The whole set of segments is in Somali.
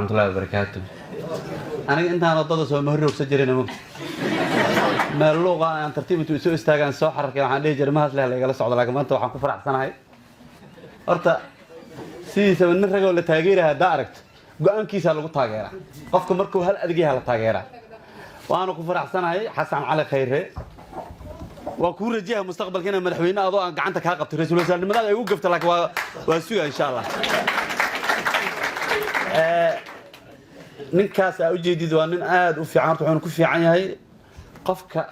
Raxmatullahi wabarakaatu. Aniga intaan waddada soo ma horroogsan jirin, mugta meel luuqa aan tartiib intuu isoo istaagaan soo xararkay, waxaan dhihi jiray mahas leh laygala socdo. Laakiin maanta waxaan ku faraxsanahay, horta sidiisaba nin ragoo la taageeraya haddaa aragto, go-aankiisaa lagu taageeraa. Qofka markuu hal adegyaha la taageeraa. Waana ku faraxsanahay Xasan Cali Khayre. Waa kuu rajaha mustaqbalka inaa madaxweyne adoo aan gacanta kaa qabto, ra-iisul wasaarnimadaada ay ugu gafto, laakiin waa suga, insha Allah. Ninkaas aa ujeedid waa nin aada u fiican. Horta wuxuuna ku fiican yahay qofka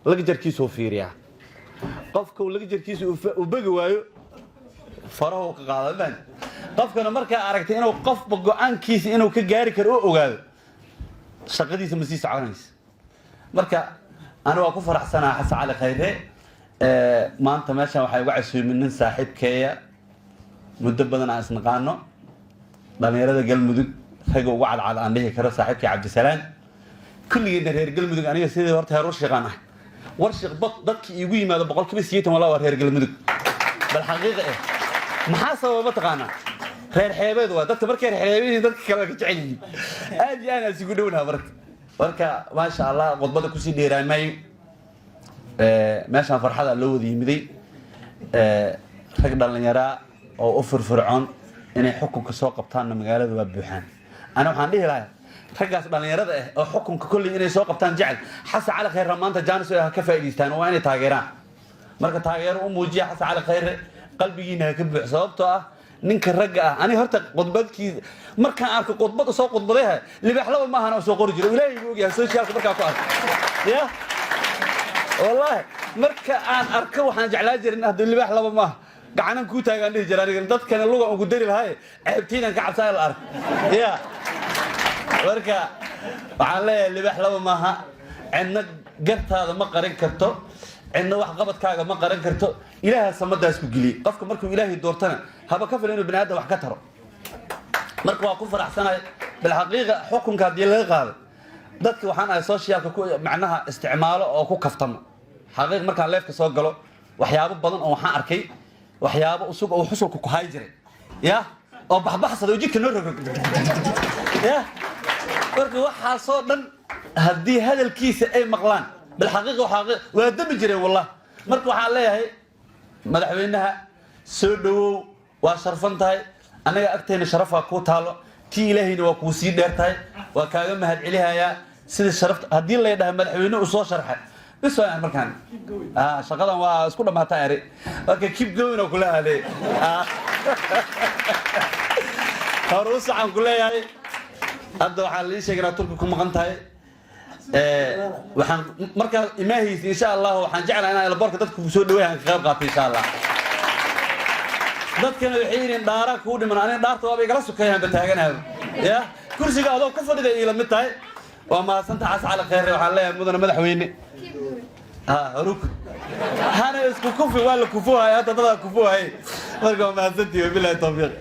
lagjarkiisa uu fiiriyaa. Qofka uu lagjarkiisa uu begi waayo, farahu ka qaada man. Qofkana markaa aragtay inuu qofba go-aankiisa inuu ka gaari karo oo ogaado, shaqadiisa ma sii soconaysa. Marka ani waa ku faraxsanaa Xasan Cali Khayre. Maanta meeshan waxaa igu casuumay nin saaxiibkeeya, muddo badan aan isnaqaano, dhalinyarada Galmudug ragga ugu cadcad aan dhihi karo, saaxiibkii Cabdisalaan. Kulligeedna reer Galmudug. Aniga sidii horta reer Warshiqaan ah. Warshiq bad dadkii iigu yimaado 80% walaa waa reer Galmudug. Bal xaqiiqa eh, maxaa sababa mataqaanaa? Reer xeebeed waa dadka. Markay reer xeebeed yihiin, dadka kale waa ka jecel yihiin. Aad iyo aad aan isugu dhownaha. Marka maasha Allah, khudbada kusii dheeraamay. Meeshaan farxada loo wada yimiday, rag dhallinyaraa oo u firfircoon inay xukunka soo qabtaanna magaalada waa buuxaan. Ani waxaan dhihi lahaa raggaas dhallinyarada ah oo xukunka kolley inay soo qabtaan jecel, Xasan Cali Khayre maanta jaanis ha ka faa'idaystaan oo waa inay taageeraan. Marka taageero u muujiya Xasan Cali Khayre, qalbigiina ha ka buux, sababtoo ah ninka ragga ah, ani horta khudbadkii markaan arko, khudbad soo khudbadayha libaaxlaba maahan soo qori jiro. Ilaahay buu ogyahay, socialka markaa ku arko ya wallaahi, marka aan arko waxaan jeclaan jirin hadda libaax laba maaha gacanan kuu taagaan dhihi jira. Aniga dadkana luga ugu dari lahay, ceebtiinan ka cabsaa la arko ya. Marka waxaan leeyahay libaax laba maaha. Cidna gartaada ma qarin karto, cidna wax qabadkaaga ma qaran karto. Ilaaha samadaas ku geliyey. Qofka markuu Ilaahay doortana, haba ka filan inuu bani aadam wax ka taro. Marka waa ku faraxsanahay. Bilxaqiiqa, xukunka haddii laga qaaday dadka, waxaan ahay socialka ku macnaha isticmaalo oo ku kaftamo. Xaqiiq, markaan liveka soo galo, waxyaabo badan oo waxaan arkay, waxyaabo usug oo xusulka ku hay jiray ya oo baxbaxsada oo jidka noo rogrog ya. Marka waxaasoo dhan haddii hadalkiisa ay maqlaan, bilxaqiiqa waxaa waa dami jireen wallah. Marka waxaan leeyahay madaxweynaha, soo dhawow, waa sharfan tahay. Annaga agteena sharafaa kuu taalo, tii Ilaahayna waa kuu sii dheer tahay. Waa kaaga mahad celihayaa sida sharafta. Haddii lay dhahay madaxweyne uu soo sharxay bis waa markaan shaqadan waa isku dhamaataa eri. Marka keep going oo kula hale, hore u saxan ku leeyahay. Hadda waxaa lii sheegay inaad Turki ku maqan tahay. Waxaan markaa imaahaysa, insha Allah, waxaan jeclahay inaan airportka dadka ku soo dhaweey aan ka qayb qaato, insha Allah. Dadkana waxay yidhiin dhaaraa kuu dhiman. Aniga dhaarta waaba igala sukeeyaan ba taaganaaba ya. Kursiga adoo ku fadhida iila mid tahay. Waa mahadsanta Xasan Cali Kheyre. Waxaan leeyahay mudane madaxweyne, ha horuk hana isku kufi, waa la kufuhaya hadda, dadaa kufuhaya. Marka waa mahadsantihi, wabilahi tawfiiq.